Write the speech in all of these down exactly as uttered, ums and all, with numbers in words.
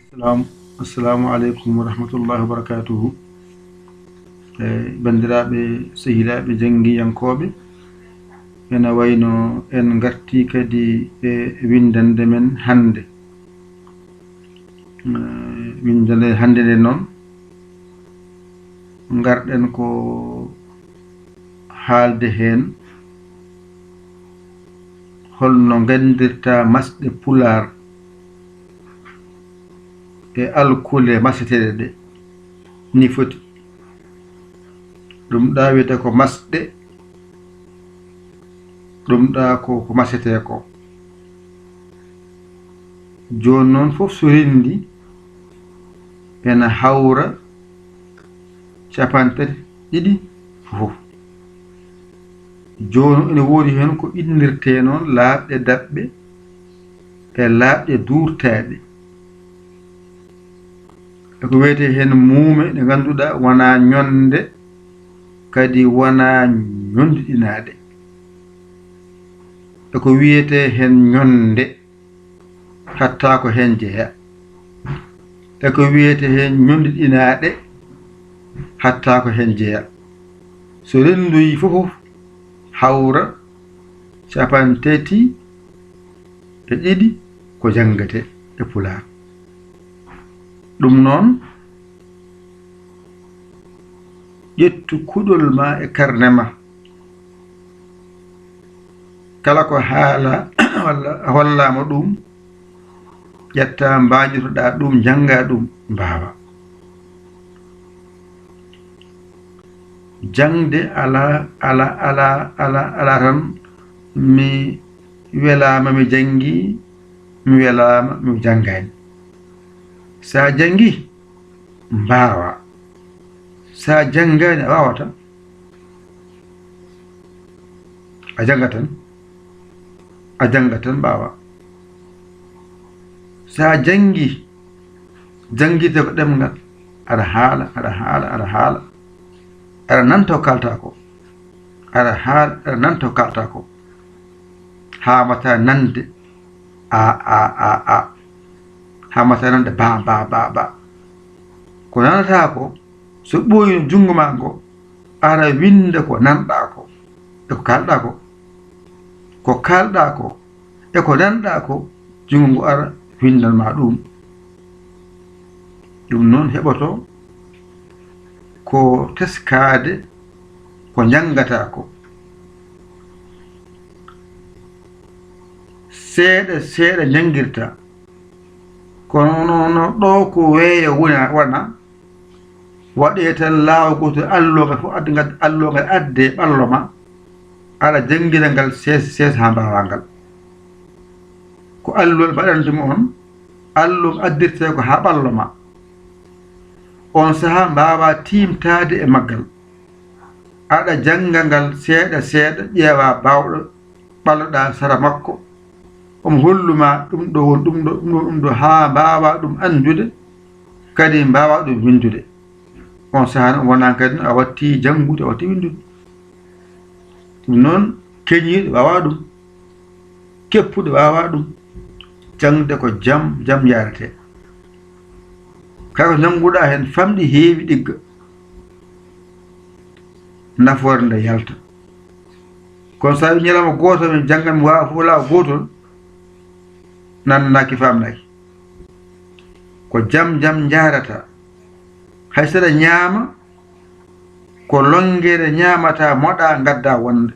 Salam. Assalamu aleykum wa rahmatullahi wa barakatuhu. E, banndiraaɓe, sehilaaɓe, janngiyankooɓe, ena wayno en ngartii kadi e winndannde men hannde. E, winndannde hannde nde noon, ngarɗen ko haalde heen holno nganndirta masɗe Pulaar e alkule maseteeɗe ɗe ni foti. Ɗum ɗa wiyata ko masɗe, ɗum ɗa ko, ko masetee ko. Jooni noon fof so renndi ena hawra capanɗe tati ɗiɗi fof. Jooni ene woodi heen ko innirtee noon laaɓɗe daɓɓe e laaɓɗe duurtaaɗe. E ko wiyetee heen muume ɗe ngannduɗaa wonaa ñonde, kadi wonaa ñondiɗinaaɗe. E ko wiyetee heen ñonde, hatta ko heen jeya. E ko wiyetee heen ñondiɗinaaɗe, hatta ko heen jeya. So renndoyii fof, hawra capanɗe tati e ɗiɗi ko janngetee e Pulaar. Ɗum noon, ƴettu kuɗol ma e karne ma. Kala ko haala walla a hollaama ɗum, ƴetta, mbaajitoɗaa ɗum, njannga ɗum, mbaawa. Jaŋde alaa, alaa, alaa, alaa, alaa tan mi welaama, mi janngi, mi welaama, mi janngaani. So a janngi, mbaawa. So a janngaani, a waawataa. A janngat tan, a janngat tan, mbaawa. So a janngi, janngirde ko ɗemngal, aɗa haala, aɗa haala, aɗa haala, aɗa nanta ko kaaltaa ko, aɗa haala, aɗa nanta ko kaaltaa ko, haamata nande a, a, a, a, haamata nande ba, ba, ba, ba. Ko nanataa ko, so ɓooyi junngo ma ngo, ara winnda ko nanɗaa ko, e ko kaalɗaa ko. Ko kaalɗaa ko, e ko nanɗaa ko, junngo ngo ara winndan ma ɗum. Ɗum noon heɓoto ko teskaade ko njanngataa ko. Seeɗa, seeɗa njanngirta. Kono noon ɗo ko weeyo wona, wona, waɗee tan laawol gootol, alluwa ngal fof adde, ngal, alluwa ngal addee ɓallo ma, aɗa janngira ngal seesa seesa haa mbaawaa ngal. Ko alluwa mbaɗantuma on, alluwa addirtee ko haa ɓallo ma. On sahaa mbaawaa tiimtaade e maggal. Aɗa jannga ngal seeɗa seeɗa, ƴeewaa baawɗo ɓalloɗaa sara makko, omo hollu ma ɗum ɗo woni ɗum ɗo, ɗum ɗo, ɗum ɗo, haa mbaawaa ɗum anndude, kadi mbaawaa ɗum winndude. On sahaa noon wonaa kadi a wattii janngude, a wattii winndude. Ɗum noon, keñiiɗo waawaa ɗum, keppuɗo waawaa ɗum. Jaŋde ko jam, jam yaretee. Kala ko njannguɗaa heen famɗi, heewi, ɗigga, nafoore nde yalta. Kono so a wii ñalawma gooto min janngan, mi waawa fof laawol gootol, nannanaaki, faamnaaki. Ko jam jam njahrata. Hay saɗa ñaama, ko lonngere ñaamataa, moɗaa, ngaddaa wonde.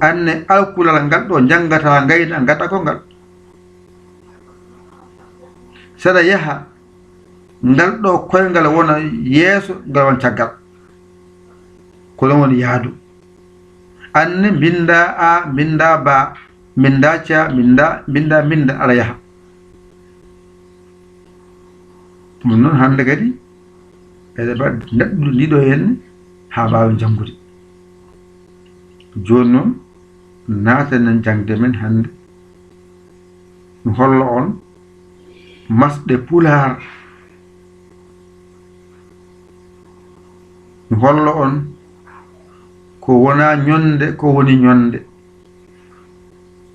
Anne alkulal ngal ɗo njanngataa, ngayna, ngaddaa ko ngal. Saɗa yaha, ngal ɗo koyngal wona yeeso, ngal wona caggal. Ko ɗon woni yahdu. Anne mbinndaa a, mbinndaa ba, mbinndaa ca, mbinndaa, mbinndaa, mbinndaa, aɗa yaha. Ɗum noon hannde kadi, eɗen mbaɗa ndaɗɗude ndiɗo henne haa mbaawen janngude. Jooni noon, naaten e jaŋde men hannde. Mi holla on masɗe Pulaar. Mi holla on ko wonaa ñonde, ko woni ñonde.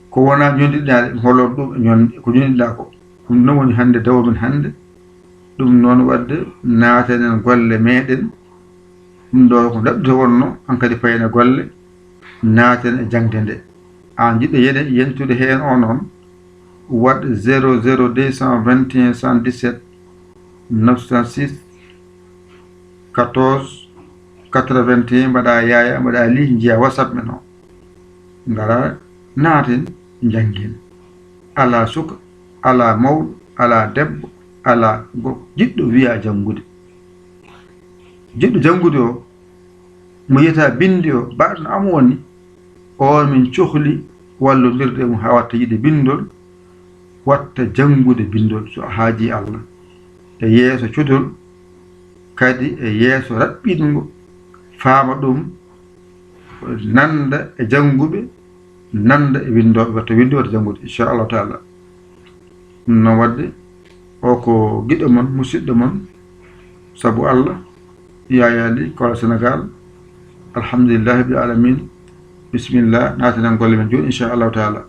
Ko wonaa ñondiɗinaaɗe, mi holla on ɗum e ñonde, ko ñondiɗaa ko. Ɗum noon woni hannde dawro men hannde. Ɗum noon waɗde naatanen golle meeɗen. Ɗum ɗo ko daɗɗo wonno, hankadi payna golle, naaten e jaŋde nde. Aan jiɗɗo yene yentude heen o noon, waɗ zéro zéro deux cent vingt et un cent dix-sept neuf cent six quatorze quatre-vingt-un, mbaɗa yaaya, mbaɗa lii, njiya WhatsApp men o. Ngara naaten, njanngin. Alaa suka, alaa mawɗo, alaa debbo, alaa go-, jiɗɗo wiya janngude. Jiɗɗo janngude o, mo yiyata binndi o, mbaɗno am woni, on min cohli wallondirde e mum haa watta yiɗde binndol, watta janngude binndol so a haajii Allah. E yeeso cudol, kadi e yeeso raɓɓiɗngo, faama ɗum, nannda e jannguɓe, nannda e winndooɓe, watta winndooɓe, watta janngude, inchallahu taala. Ɗum noon waɗde, o ko giɗo mon, musidɗo mon, sabu Allah, Yaya Ly, Kolo Sénégal. Alhamdulillahi rabbil alamin. Bisimilla, naatanen golle men jooni, inchallahu taala.